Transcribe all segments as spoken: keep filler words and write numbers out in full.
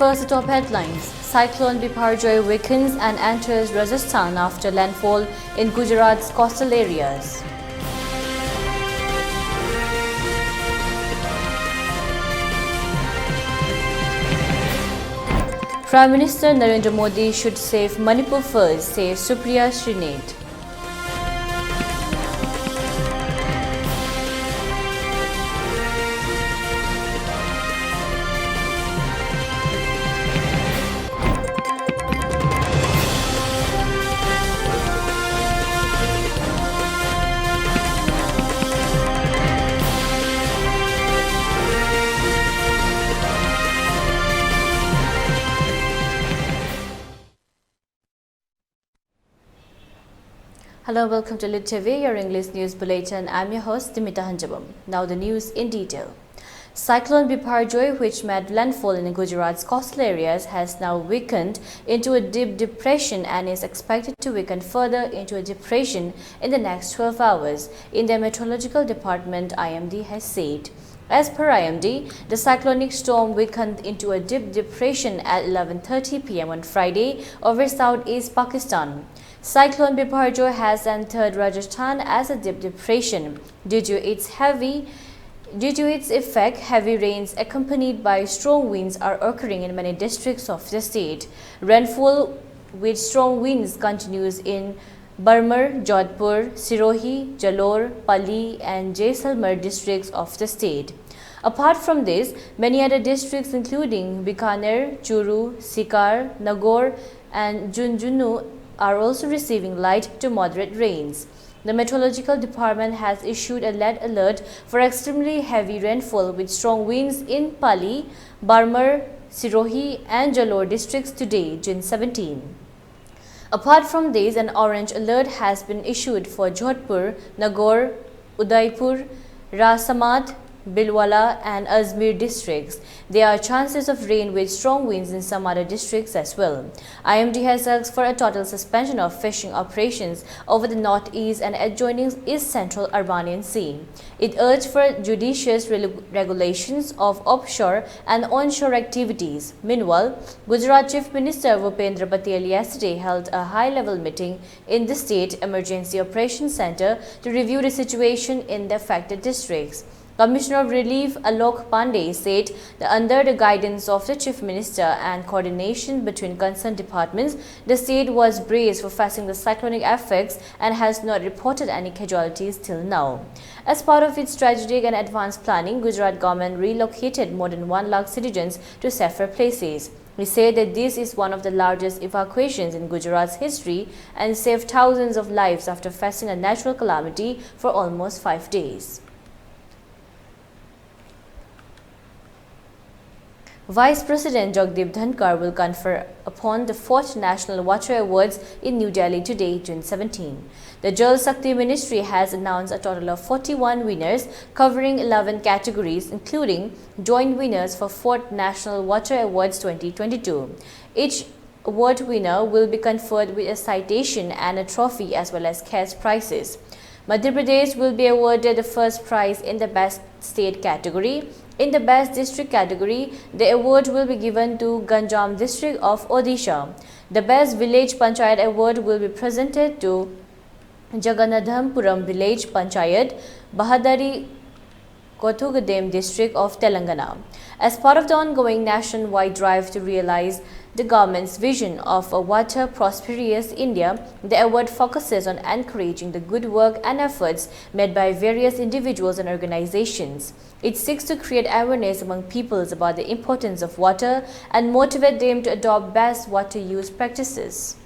First, the top headlines. Cyclone Biparjoy weakens and enters Rajasthan after landfall in Gujarat's coastal areas. Prime Minister Narendra Modi should save Manipur first, says Supriya Srinath. Hello, welcome to Lit T V, your English news bulletin. I'm your host, Dimita Hanjabam. Now the news in detail. Cyclone Biparjoy, which made landfall in Gujarat's coastal areas, has now weakened into a deep depression and is expected to weaken further into a depression in the next twelve hours. India Meteorological Department, I M D, has said. As per I M D, the cyclonic storm weakened into a deep depression at eleven thirty p m on Friday over southeast Pakistan. Cyclone Biparjoy has entered Rajasthan as a deep depression. Due to its heavy, due to its effect, heavy rains accompanied by strong winds are occurring in many districts of the state. Rainfall with strong winds continues in Barmer, Jodhpur, Sirohi, Jalore, Pali, and Jaisalmer districts of the state. Apart from this, many other districts including Bikaner, Churu, Sikar, Nagaur, and Jhunjhunu are also receiving light to moderate rains. The Meteorological Department has issued a red alert for extremely heavy rainfall with strong winds in Pali, Barmer, Sirohi, and Jalore districts today, June seventeen. Apart from these, an orange alert has been issued for Jodhpur, Nagaur, Udaipur, Rasamand, Bhilwara and Ajmer districts. There are chances of rain with strong winds in some other districts as well. I M D has asked for a total suspension of fishing operations over the northeast and adjoining east central Arabian Sea. It urged for judicious regu- regulations of offshore and onshore activities. Meanwhile, Gujarat Chief Minister Bhupendra Patel yesterday held a high-level meeting in the State Emergency Operations Centre to review the situation in the affected districts. Commissioner of Relief Alok Pandey said that under the guidance of the Chief Minister and coordination between concerned departments, the state was braced for facing the cyclonic effects and has not reported any casualties till now. As part of its strategic and advanced planning, Gujarat government relocated more than one lakh citizens to safer places. We say that this is one of the largest evacuations in Gujarat's history and saved thousands of lives after facing a natural calamity for almost five days. Vice President Jagdeep Dhankhar will confer upon the fourth National Water Awards in New Delhi today, June seventeen. The Jal Shakti Ministry has announced a total of forty-one winners covering eleven categories, including joint winners for fourth National Water Awards twenty twenty-two. Each award winner will be conferred with a citation and a trophy as well as cash prizes. Madhya Pradesh will be awarded the first prize in the Best State category. In the Best District category, the award will be given to Ganjam district of Odisha. The Best Village Panchayat award will be presented to Jagannathapuram Village Panchayat, Bahadari Kothuguda district of Telangana. As part of the ongoing nationwide drive to realize the government's vision of a water prosperous India, the award focuses on encouraging the good work and efforts made by various individuals and organizations. It seeks to create awareness among peoples about the importance of water and motivate them to adopt best water use practices.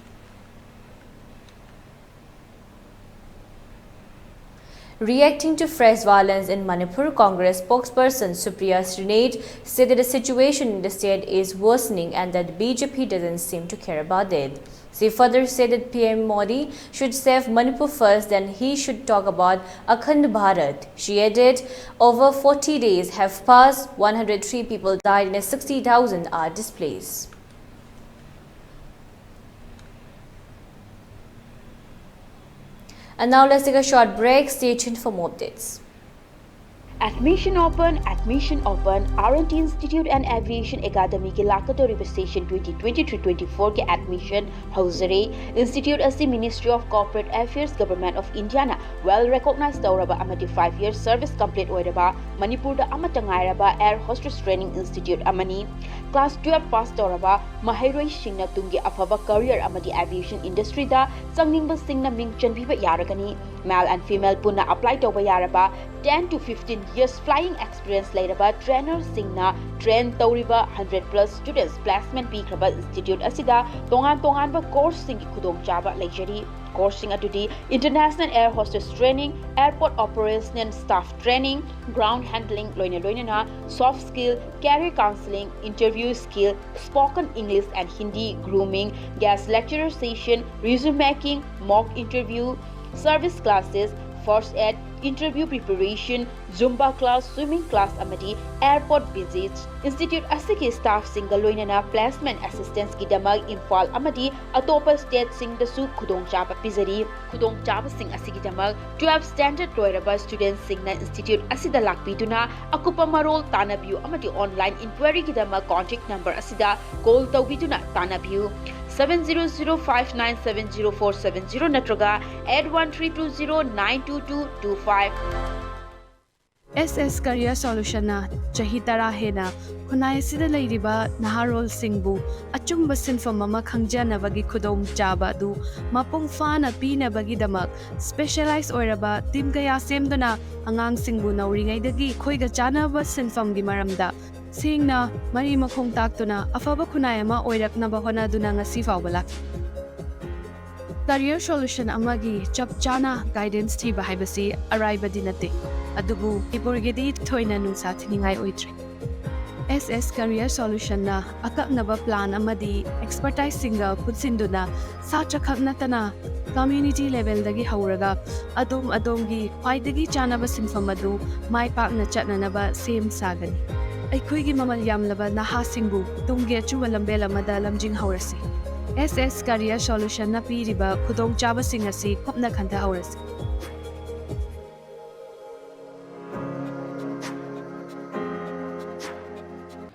Reacting to fresh violence in Manipur, Congress spokesperson Supriya Srinath said that the situation in the state is worsening and that B J P doesn't seem to care about it. She further said that P M Modi should save Manipur first, then he should talk about Akhand Bharat. She added, "Over forty days have passed, one hundred three people died and sixty thousand are displaced." And now let's take a short break. Stay tuned for more updates. Admission open, admission open. R and T Institute and Aviation Academy ꯒꯤ ꯂꯥꯛꯀꯗꯧꯔꯤꯕ session twenty twenty-three twenty-four ꯒꯤ admission ꯍꯧꯖꯔꯦ꯫ Institute ꯑꯁꯤ Ministry of Corporate Affairs, Government of India ꯅ well recognize ꯇꯧꯔꯕ ꯑꯃꯗꯤ five year service complete ꯑꯣꯏꯔꯕ, ꯃꯅꯤꯄꯨꯔꯗ ꯑꯃꯠꯇ ꯉꯥꯏꯔꯕ air hostess training institute ꯑꯃꯅꯤ꯫ Class twelve pass ꯇꯧꯔꯕ ꯃꯍꯩꯔꯣꯏꯁꯤꯡꯅ ꯇꯨꯡꯒꯤ ꯑꯐꯕ career ꯑꯃꯗꯤ aviation industry ꯗ ꯆꯪꯅꯤꯡꯕꯁꯤꯡꯅ ꯃꯤꯡ ꯆꯟꯕꯤꯕ ꯌꯥꯔꯒꯅꯤ꯫ Male and female ꯄꯨꯟꯅ apply ꯇꯧꯕ ꯌꯥꯔꯕ, ten to fifteen years flying experience ꯂꯩꯔꯕ trainer ꯁꯤꯡꯅ train ꯇꯧꯔꯤꯕ hundred plus students placement ꯄꯤꯈ꯭ꯔꯕ institute ꯑꯁꯤꯗ ꯇꯣꯉꯥꯟ ꯇꯣꯉꯥꯟꯕ course ꯁꯤꯡꯒꯤ ꯈꯨꯗꯣꯡꯆꯥꯕ ꯂꯩꯖꯔꯤ꯫ Course ꯁꯤꯡ ꯑꯗꯨꯗꯤ International Air Hostess Training, Airport Operational Staff Training, Ground Handling, ꯂꯣꯏꯅ ꯂꯣꯏꯅꯅ soft skill, career counseling, interview skill, spoken English and Hindi, grooming, guest lecturer session, resume making, mock interview, service classes, first aid, interview preparation, Zumba class, swimming class ꯑꯃꯗꯤ airport visits꯫ Institute ꯑꯁꯤꯒꯤ staff ꯁꯤꯡꯒ ꯂꯣꯏꯅꯅ placement assistance ꯀꯤꯗꯃꯛ ꯏꯝꯐꯥꯜ ꯑꯃꯗꯤ ꯑꯇꯣꯞꯄ state ꯁꯤꯡꯗꯁꯨ ꯈꯨꯗꯣꯡꯆꯥꯕ ꯄꯤꯖꯔꯤ꯫ ꯈꯨꯗꯣꯡꯆꯥꯕꯁꯤꯡ ꯑꯁꯤꯒꯤꯗꯃꯛ twelve standard ꯂꯣꯏꯔꯕ student ꯁꯤꯡꯅ institute ꯑꯁꯤꯗ ꯂꯥꯛꯄꯤꯗꯨꯅ ꯑꯀꯨꯞꯄ ꯃꯔꯣꯜ ꯇꯥꯟꯅꯕꯤꯌꯨ ꯑꯃꯗꯤ online inquiry ꯒꯤꯗꯃꯛ contact number ꯑꯁꯤꯗ call ꯇꯧꯕꯤꯗꯨꯅ ꯇꯥꯟꯅꯕꯤꯌꯨ, seven zero zero five nine seven zero four seven zero ꯅꯠꯇ꯭ꯔꯒ eight one three two zero nine two two two five꯫ S S Career Solution ꯅ ꯆꯍꯤ ꯇꯔꯥ ꯍꯦꯟꯅ ꯈꯨꯟꯅꯥꯏ ꯑꯁꯤꯗ ꯂꯩꯔꯤꯕ ꯅꯍꯥꯔꯣꯜꯁꯤꯡꯕꯨ ꯑꯆꯨꯝꯕ ꯁꯤꯟꯐꯝ ꯑꯃ ꯈꯪꯖꯅꯕꯒꯤ ꯈꯨꯗꯣꯡꯆꯥꯕ ꯑꯗꯨ ꯃꯄꯨꯡ ꯐꯥꯅ ꯄꯤꯅꯕꯒꯤꯗꯃꯛ specialize ꯑꯣꯏꯔꯕ team ꯀꯌꯥ ꯁꯦꯝꯗꯨꯅ ꯑꯉꯥꯡꯁꯤꯡꯕꯨ ꯅꯧꯔꯤꯉꯩꯗꯒꯤ ꯑꯩꯈꯣꯏꯒ ꯆꯥꯟꯅꯕ ꯁꯤꯟꯐꯝꯒꯤ ꯃꯔꯝꯗ ꯁꯦꯡꯅ ꯃꯔꯤ ꯃꯈꯣꯡ ꯇꯥꯛꯇꯨꯅ ꯑꯐꯕ ꯈꯨꯟꯅꯥꯏ ꯑꯃ ꯑꯣꯏꯔꯛꯅꯕ ꯍꯣꯠꯅꯗꯨꯅ ꯉꯁꯤ ꯐꯥꯎꯕ ꯂꯥꯛꯂꯤ꯫ Career solution ꯑꯃꯒꯤ ꯆꯞ ꯆꯥꯅ guidance ꯊꯤꯕ ꯍꯥꯏꯕꯁꯤ ꯑꯔꯥꯏꯕꯗꯤ ꯅꯠꯇꯦ, ꯑꯗꯨꯕꯨ ꯃꯅꯤꯄꯨꯔꯒꯤꯗꯤ ꯊꯣꯏꯅ ꯅꯨꯡꯁꯥ ꯊꯤꯅꯤꯡꯉꯥꯏ ꯑꯣꯏꯗ꯭ꯔꯦ꯫ S S Career Solutionꯅ ꯑꯀꯛꯅꯕ plan ꯑꯃꯗꯤ expertiseꯁꯤꯡꯒ ꯄꯨꯟꯁꯤꯟꯗꯨꯅ ꯁꯥꯇ꯭ꯔꯈꯛ ꯅꯠꯇꯅ community levelꯗꯒꯤ ꯍꯧꯔꯒ ꯑꯗꯣꯝ ꯑꯗꯣꯝꯒꯤ ꯈ꯭ꯋꯥꯏꯗꯒꯤ ꯆꯥꯅꯕ ꯁꯤꯟꯐꯝ ꯑꯗꯨ ꯃꯥꯏ ꯄꯥꯛꯅ ꯆꯠꯅꯅꯕ ꯁꯦꯝ ꯁꯥꯒꯅꯤ꯫ ꯑꯩꯈꯣꯏꯒꯤ ꯃꯃꯜ ꯌꯥꯝꯂꯕ ꯅꯍꯥꯁꯤꯡꯕꯨ ꯇꯨꯡꯒꯤ ꯑꯆꯨꯝꯕ ꯂꯝꯕꯦꯜ ꯑꯃꯗ ꯂꯝꯖꯤꯡꯍꯧꯔꯁꯤ꯫ S S Career Solutionꯅ ꯄꯤꯔꯤꯕ ꯈꯨꯗꯣꯡꯆꯥꯕꯁꯤꯡ ꯑꯁꯤ ꯀꯨꯞꯅ ꯈꯟꯊꯍꯧꯔꯁꯤ꯫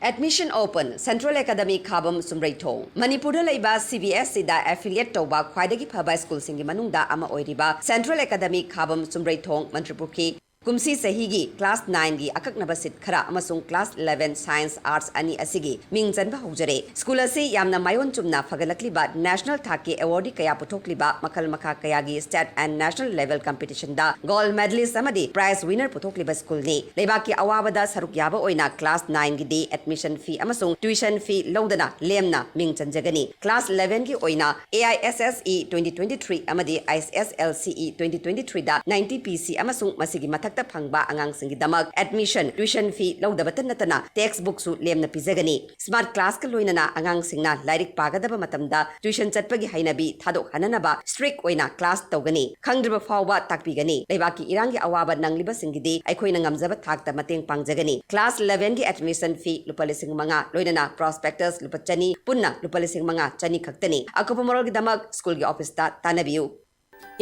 Admission open, Central Academy ꯈꯥꯕꯝ ꯆꯨꯝꯔꯩꯊꯣꯡ꯫ ꯃꯅꯤꯄꯨꯔꯗ ꯂꯩꯕ CBSEꯗ affiliate ꯇꯧꯕ ꯈ꯭ꯋꯥꯏꯗꯒꯤ ꯐꯕ ꯁ꯭ꯀꯨꯜꯁꯤꯡꯒꯤ ꯃꯅꯨꯡꯗ ꯑꯃ ꯑꯣꯏꯔꯤꯕ Central Academy ꯈꯥꯕꯝ ꯆꯨꯝꯔꯩꯊꯣꯡ ꯃꯟꯇ꯭ꯔꯤꯄꯨꯈ꯭ꯔꯤ ꯀꯨꯝꯁꯤ ꯆꯍꯤꯒꯤ class nineꯒꯤ ꯑꯀꯛꯅꯕ seat ꯈꯔ ꯑꯃꯁꯨꯡ class eleven Science Arts ꯑꯅꯤ ꯑꯁꯤꯒꯤ ꯃꯤꯡ ꯆꯟꯕ ꯍꯧꯖꯔꯦ꯫ ꯁ꯭ꯀꯨꯜ ꯑꯁꯤ ꯌꯥꯝꯅ ꯃꯥꯏꯑꯣꯟ ꯆꯨꯝꯅ ꯐꯒꯠꯂꯛꯂꯤꯕ national ꯊꯥꯛꯀꯤ awardꯗꯤ ꯀꯌꯥ ꯄꯨꯊꯣꯛꯂꯤꯕ, ꯃꯈꯜ ꯃꯈꯥ ꯀꯌꯥꯒꯤ state and national level competitionꯗ gold medalist ꯑꯃꯗꯤ prize winner ꯄꯨꯊꯣꯛꯂꯤꯕ ꯁ꯭ꯀꯨꯜꯅꯤ꯫ ꯂꯩꯕꯥꯛꯀꯤ ꯑꯋꯥꯕꯗ ꯁꯔꯨꯛ ꯌꯥꯕ ꯑꯣꯏꯅ class nineꯒꯤꯗꯤ admission fee ꯑꯃꯁꯨꯡ tuition fee ꯂꯧꯗꯅ ꯂꯦꯝꯅ ꯃꯤꯡ ꯆꯟꯖꯒꯅꯤ꯫ Class elevenꯒꯤ ꯑꯣꯏꯅ AISSE twenty twenty three ꯑꯃꯗꯤ ISSLCE twenty twenty threeꯗ ninety PC ꯑꯃꯁꯨꯡ ꯃꯁꯤꯒꯤ ꯃꯊꯛꯇ ꯐꯪꯕ ꯑꯉꯥꯡꯁꯤꯡꯒꯤꯗꯃꯛ admission, tuition fee ꯂꯧꯗꯕꯇ ꯅꯠꯇꯅ textbookꯁꯨ ꯂꯦꯝꯅ ꯄꯤꯖꯒꯅꯤ꯫ Smart classꯀ ꯂꯣꯏꯅꯅ ꯑꯉꯥꯡꯁꯤꯡꯅ ꯂꯥꯏꯔꯤꯛ ꯄꯥꯒꯗꯕ ꯃꯇꯝꯗ tuition ꯆꯠꯄꯒꯤ ꯍꯩꯅꯕꯤ ꯊꯥꯗꯣꯛꯍꯟꯅꯅꯕ strict ꯑꯣꯏꯅ class ꯇꯧꯒꯅꯤ꯫ ꯈꯪꯗ꯭ꯔꯤꯕ ꯐꯥꯎꯕ ꯇꯥꯛꯄꯤꯒꯅꯤ꯫ ꯂꯩꯕꯥꯛꯀꯤ ꯏꯔꯥꯡꯒꯤ ꯑꯋꯥꯕ ꯅꯪꯂꯤꯕꯁꯤꯡꯒꯤꯗꯤ ꯑꯩꯈꯣꯏꯅ ꯉꯝꯖꯕ ꯊꯥꯛꯇ ꯃꯇꯦꯡ ꯄꯥꯡꯖꯒꯅꯤ꯫ Class elevenꯒꯤ admission fee ꯂꯨꯄꯥ ꯂꯤꯁꯤꯡ ꯃꯉꯥ, ꯂꯣꯏꯅꯅ prospectus ꯂꯨꯄꯥ ꯆꯅꯤ, ꯄꯨꯟꯅ ꯂꯨꯄꯥ ꯂꯤꯁꯤꯡ ꯃꯉꯥ ꯆꯅꯤ ꯈꯛꯇꯅꯤ꯫ ꯑꯀꯨꯞꯄ ꯃꯔꯣꯜꯒꯤꯗꯃꯛ ꯁ꯭ꯀꯨꯜꯒꯤ ꯑꯣꯐꯤꯁꯇ ꯇꯥꯟꯅꯕꯤꯌꯨ꯫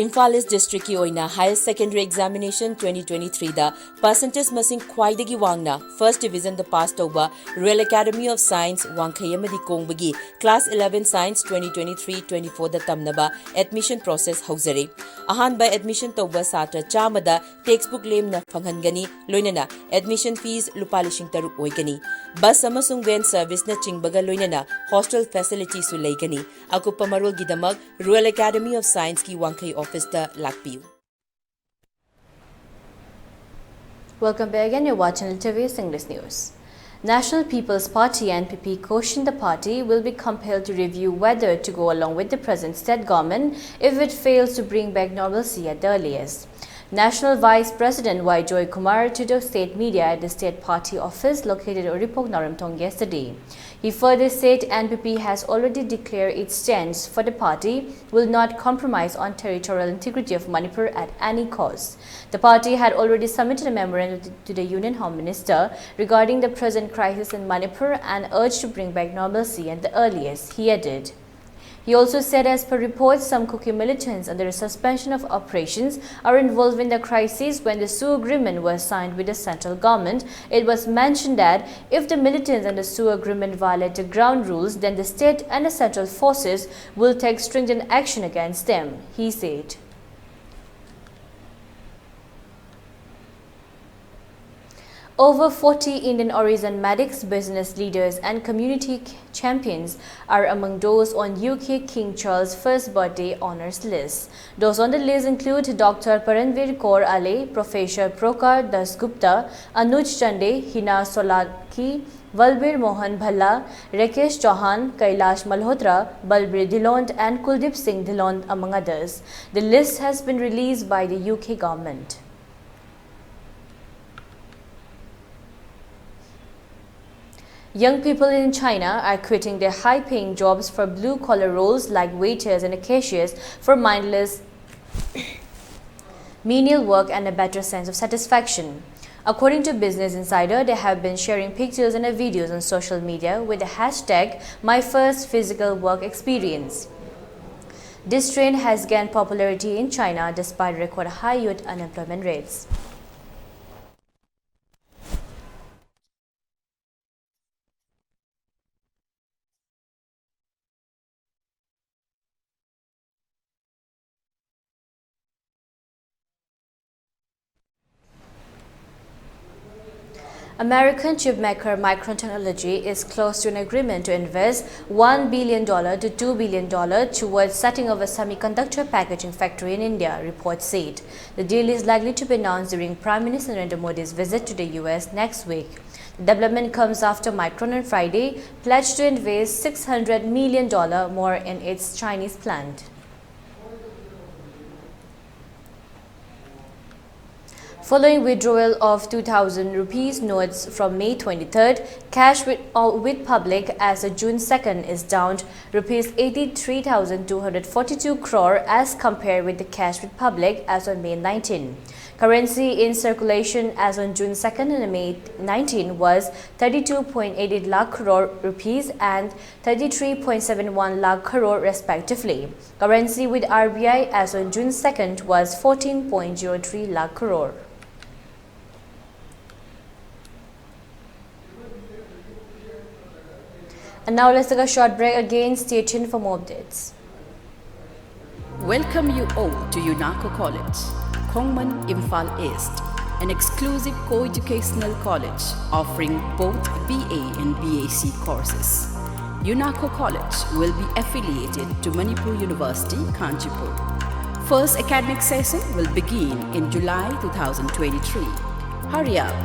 ꯏꯝꯐꯥꯜ ꯏꯁ ꯗꯤꯁꯇ꯭ꯔꯤꯛꯀꯤ ꯑꯣꯏꯅ Higher Secondary Examination twenty twenty threeꯗ percentage ꯃꯁꯤꯡ ꯈ꯭ꯋꯥꯏꯗꯒꯤ ꯋꯥꯡꯅ first divisionꯗ pass ꯇꯧꯕ Royal Academy of Science ꯋꯥꯡꯈꯩ ꯑꯃꯗꯤ ꯀꯣꯡꯕꯒꯤ class eleven Science twenty twenty three twenty fourꯗ ꯇꯝꯅꯕ admission process ꯍꯧꯖꯔꯦ꯫ ꯑꯍꯥꯟꯕ admission ꯇꯧꯕ ꯁꯥꯇ꯭ꯔ ꯆꯥꯝꯃꯗ textbook ꯂꯦꯝꯅ ꯐꯪꯍꯟꯒꯅꯤ, ꯂꯣꯏꯅꯅ admission fees ꯂꯨꯄꯥ ꯂꯤꯁꯤꯡ ꯇꯔꯨꯛ ꯑꯣꯏꯒꯅꯤ꯫ Bus ꯑꯃꯁꯨꯡ van serviceꯅꯆꯤꯡꯕꯒ ꯂꯣꯏꯅꯅ hostel facilityꯁꯨ ꯂꯩꯒꯅꯤ꯫ ꯑꯀꯨꯞꯄ ꯃꯔꯣꯜꯒꯤꯗꯃꯛ Royal Academy of Scienceꯀꯤ ꯋꯥꯡꯈꯩ ꯑꯣꯐꯤꯁꯇ ꯂꯥꯛꯄꯤꯌꯨ꯫ Welcome back again. You're watching L T V's English News. National People's Party, N P P, cautioned the party will be compelled to review whether to go along with the present state government if it fails to bring back normalcy at the earliest. National Vice President Y Joy Kumar to the state media at the state party office located at Uripok, Narumtong yesterday. He further said N P P has already declared its stance for the party will not compromise on territorial integrity of Manipur at any cost. The party had already submitted a memorandum to the Union Home Minister regarding the present crisis in Manipur and urged to bring back normalcy at the earliest, he added. He also said, as per reports, some Kuki militants under the suspension of operations are involved in the crisis. When the SoO agreement was signed with the central government, it was mentioned that if the militants under the SoO agreement violate the ground rules, then the state and the central forces will take stringent action against them, he said. Over forty Indian origin medics, business leaders, and community ch- champions are among those on U K King Charles First Birthday Honours List. Those on the list include Doctor Paranveer Kaur Ale, Professor Prokar Dasgupta, Anuj Chande, Hina Solanki, Valbir Mohan Bhalla, Rakesh Chauhan, Kailash Malhotra, Balbir Dhillon, and Kuldeep Singh Dhillon, among others. The list has been released by the U K government. Young people in China are quitting their high paying jobs for blue collar roles like waiters and cashiers for mindless, menial work and a better sense of satisfaction. According to Business Insider, they have been sharing pictures and videos on social media with the hashtag my first physical work experience. This trend has gained popularity in China despite record high youth unemployment rates. American chipmaker Micron Technology is close to an agreement to invest one billion dollars to two billion dollars towards setting up a semiconductor packaging factory in India, reports said. The deal is likely to be announced during Prime Minister Narendra Modi's visit to the U S next week. The development comes after Micron on Friday pledged to invest six hundred million dollars more in its Chinese plant. Following withdrawal of two thousand rupees notes from May twenty-third, cash with, uh, with public as of June second is down rupees eighty-three thousand two hundred forty-two crore as compared with the cash with public as on May nineteen. Currency in circulation as on June second and May nineteen was thirty-two point eight eight lakh crore rupees and thirty-three point seven one lakh crore respectively. Currency with R B I as on June second was fourteen point zero three lakh crore. And now let's take a short break again. Stay tuned for more updates. Welcome you all to UNACO College, Khongman, Imphal East, an exclusive co-educational college offering both B A and B A C courses. UNACO College will be affiliated to Manipur University, Kanchanpur. First academic session will begin in July two thousand twenty-three. Hurry up!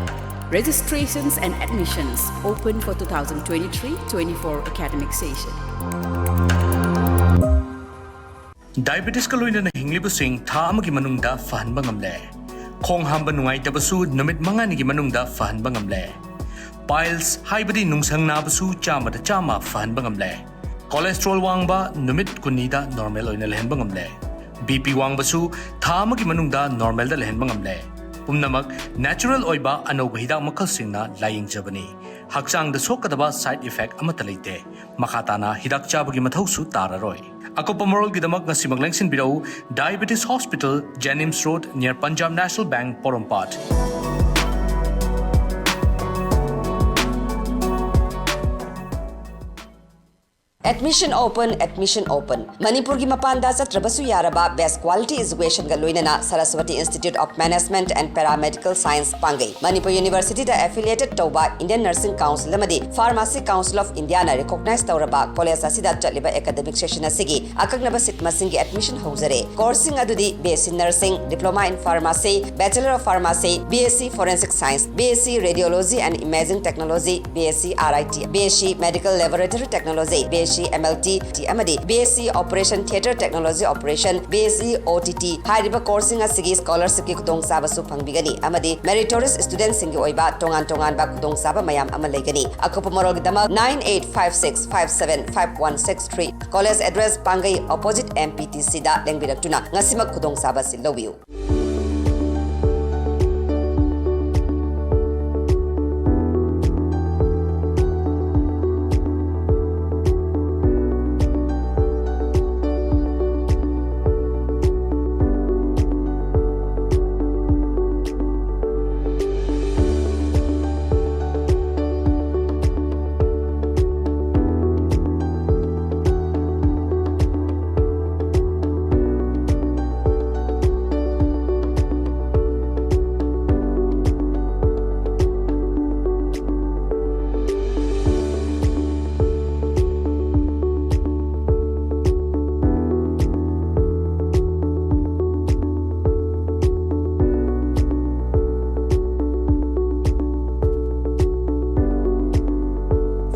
Registrations and admissions open for two thousand twenty-three twenty-four academic session. ꯗꯥꯏꯕꯦꯇꯤꯁꯀ ꯂꯣꯏꯅꯅ ꯍꯤꯡꯂꯤꯕꯁꯤꯡ ꯊꯥ ꯑꯃꯒꯤ ꯃꯅꯨꯡꯗ ꯐꯍꯟꯕ ꯉꯝꯂꯦ꯫ ꯈꯣꯡ ꯍꯥꯝꯕ ꯅꯨꯡꯉꯥꯏꯇꯕꯁꯨ ꯅꯨꯃꯤꯠ ꯃꯉꯥꯅꯤꯒꯤ ꯃꯅꯨꯡꯗ ꯐꯍꯟꯕ ꯉꯝꯂꯦ꯫ ꯄꯥꯏꯜꯁ ꯍꯥꯏꯕꯗꯤ ꯅꯨꯡꯁꯪ ꯅꯥꯕꯁꯨ ꯆꯥꯝꯃꯗ ꯆꯥꯝꯃ ꯐꯍꯟꯕ ꯉꯝꯂꯦ꯫ ꯀꯣꯂꯦꯁꯇ꯭ꯔꯣꯜ ꯋꯥꯡꯕ ꯅꯨꯃꯤꯠ ꯀꯨꯟꯅꯤꯗ ꯅꯣꯔꯃꯦꯜ ꯑꯣꯏꯅ ꯂꯩꯍꯟꯕ ꯉꯝꯂꯦ꯫ ꯕꯤ ꯄꯤ ꯋꯥꯡꯕꯁꯨ ꯊꯥ ꯑꯃꯒꯤ ꯃꯅꯨꯡꯗ ꯅꯣꯔꯃꯦꯜꯗ ꯂꯩꯍꯟꯕ ꯉꯝꯂꯦ꯫ ꯄꯨꯝꯅꯃꯛ ꯅꯦꯆꯔꯦꯜ ꯑꯣꯏꯕ ꯑꯅꯧꯕ ꯍꯤꯗꯥꯛ ꯃꯈꯜꯁꯤꯡꯅ ꯂꯥꯌꯦꯡꯖꯕꯅꯤ꯫ ꯍꯛꯆꯥꯡꯗ ꯁꯣꯛꯀꯗꯕ ꯁꯥꯏꯗ ꯏꯐꯦꯛ ꯑꯃꯠꯇ ꯂꯩꯇꯦ꯫ ꯃꯈꯥ ꯇꯥꯅ ꯍꯤꯗꯥꯛ ꯆꯥꯕꯒꯤ ꯃꯊꯧꯁꯨ ꯇꯥꯔꯔꯣꯏ꯫ ꯑꯀꯨꯞꯄ ꯃꯔꯣꯜꯒꯤꯗꯃꯛ ꯉꯁꯤꯃꯛ ꯂꯦꯡꯁꯤꯟꯕꯤꯔꯛꯎ, Diabetes Hospital, Jennings Road, near Punjab National Bank, Porompat. Admission open, admission open. ꯃꯅꯤꯄꯨꯔꯒꯤ ꯃꯄꯥꯟꯗ ꯆꯠꯇ꯭ꯔꯕꯁꯨ ꯌꯥꯔꯕ best quality educationꯒ ꯂꯣꯏꯅꯅ Saraswati Institute of Management and Paramedical Science ꯄꯥꯡꯒꯩ꯫ Manipur Universityꯗ affiliated ꯇꯧꯕ Indian Nursing Council ꯑꯃꯗꯤ Pharmacy Council of Indiaꯅ recognize ꯇꯧꯔꯕ college ꯑꯁꯤꯗ ꯆꯠꯂꯤꯕ academic session ꯑꯁꯤꯒꯤ ꯑꯀꯛꯅꯕ seat ꯃꯁꯤꯡꯒꯤ admission ꯍꯧꯖꯔꯦ꯫ Courseꯁꯤꯡ ꯑꯗꯨꯗꯤ BSc Nursing, Diploma in Pharmacy, Bachelor of Pharmacy, BSc Forensic Science, BSc Radiology and Imaging Technology, BSc RIT, BSc Medical Laboratory Technology, BSc MLT ꯑꯃꯗꯤ BSc Operation Theatre Technology Operation, BSc OTT ꯍꯥꯏꯔꯤꯕ courseꯁꯤꯡ ꯑꯁꯤꯒꯤ scholarshipꯀꯤ ꯈꯨꯗꯣꯡꯆꯥꯕꯁꯨ ꯐꯪꯕꯤꯒꯅꯤ ꯑꯃꯗꯤ meritorious studentꯁꯤꯡꯒꯤ ꯑꯣꯏꯕ ꯇꯣꯉꯥꯟ ꯇꯣꯉꯥꯟꯕ ꯈꯨꯗꯣꯡꯆꯥꯕ ꯃꯌꯥꯝ ꯑꯃ ꯂꯩꯒꯅꯤ꯫ ꯑꯀꯨꯞꯄ ꯃꯔꯣꯜꯒꯤꯗꯃꯛ nine eight five six five seven five one six three꯫ College address ꯄꯥꯡꯒꯩ opposite MPTCꯗ ꯂꯦꯡꯕꯤꯔꯛꯇꯨꯅ ꯉꯁꯤꯃꯛ ꯈꯨꯗꯣꯡꯆꯥꯕ ꯑꯁꯤ ꯂꯧꯕꯤꯌꯨ꯫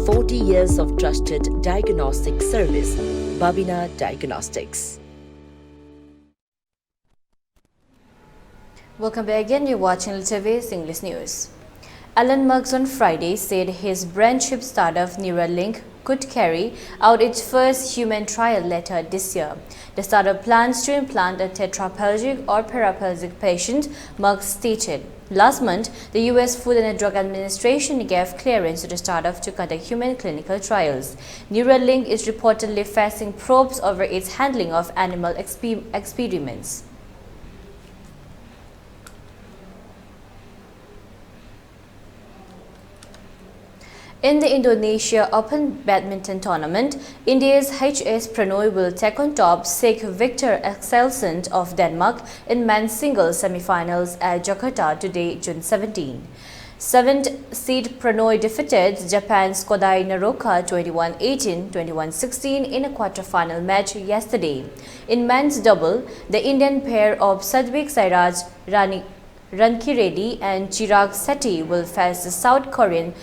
Forty years of trusted diagnostic service, Babina Diagnostics. Welcome back again. You're watching Little Waves English News. Elon Musk on Friday said his brand chip startup Neuralink could carry out its first human trial later this year. The startup plans to implant a tetraplegic or paraplegic patient, Musk stated. Last month, the U S Food and Drug Administration gave clearance to the startup to conduct human clinical trials. Neuralink is reportedly facing probes over its handling of animal expe- experiments. In the Indonesia Open Badminton Tournament, India's H S Prannoy will take on top Sek Viktor Axelsen of Denmark in men's singles semifinals at Jakarta today, June seventeen. Seventh seed Prannoy defeated Japan's Kodai Naroka twenty-one eighteen, twenty-one sixteen in a quarter-final match yesterday. In men's double, the Indian pair of Satvik Sairaj, Rani Rankireddy and Chirag Shetty will face the South Korean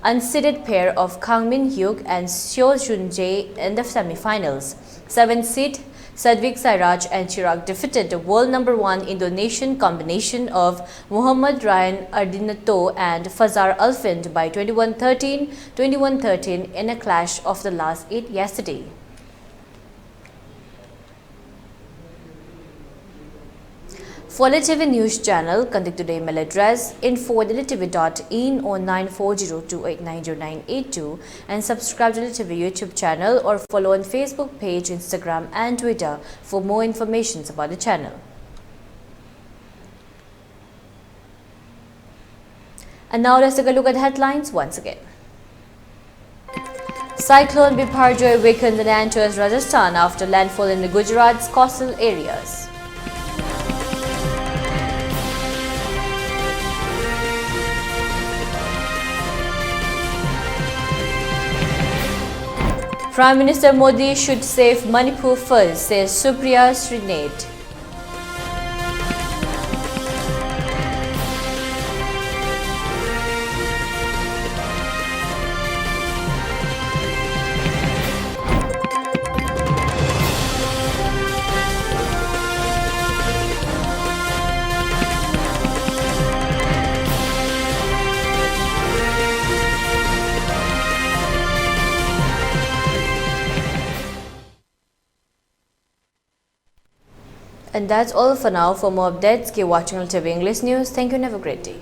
unseeded pair of Kang Min Hyuk and Seo Jun Jae in the semifinals. Seventh seed Satvik Sairaj and Chirag defeated the world number one Indonesian combination of Muhammad Ryan Ardinato and Fajar Alfind by twenty-one thirteen, twenty-one thirteen in a clash of the last eight yesterday. For L T V News Channel, contact to the email address info at L T V dot in or nine four zero two eight nine zero nine eight two and subscribe to L T V YouTube channel or follow on Facebook page, Instagram and Twitter for more informations about the channel. And now let's take a look at headlines once again. Cyclone Biparjoy weakened and enters Rajasthan after landfall in Gujarat's coastal areas. Prime Minister Modi should save Manipur first, says Supriya Srinath. And that's all for now. For more updates, keep watching L T V English News. Thank you and have a great day.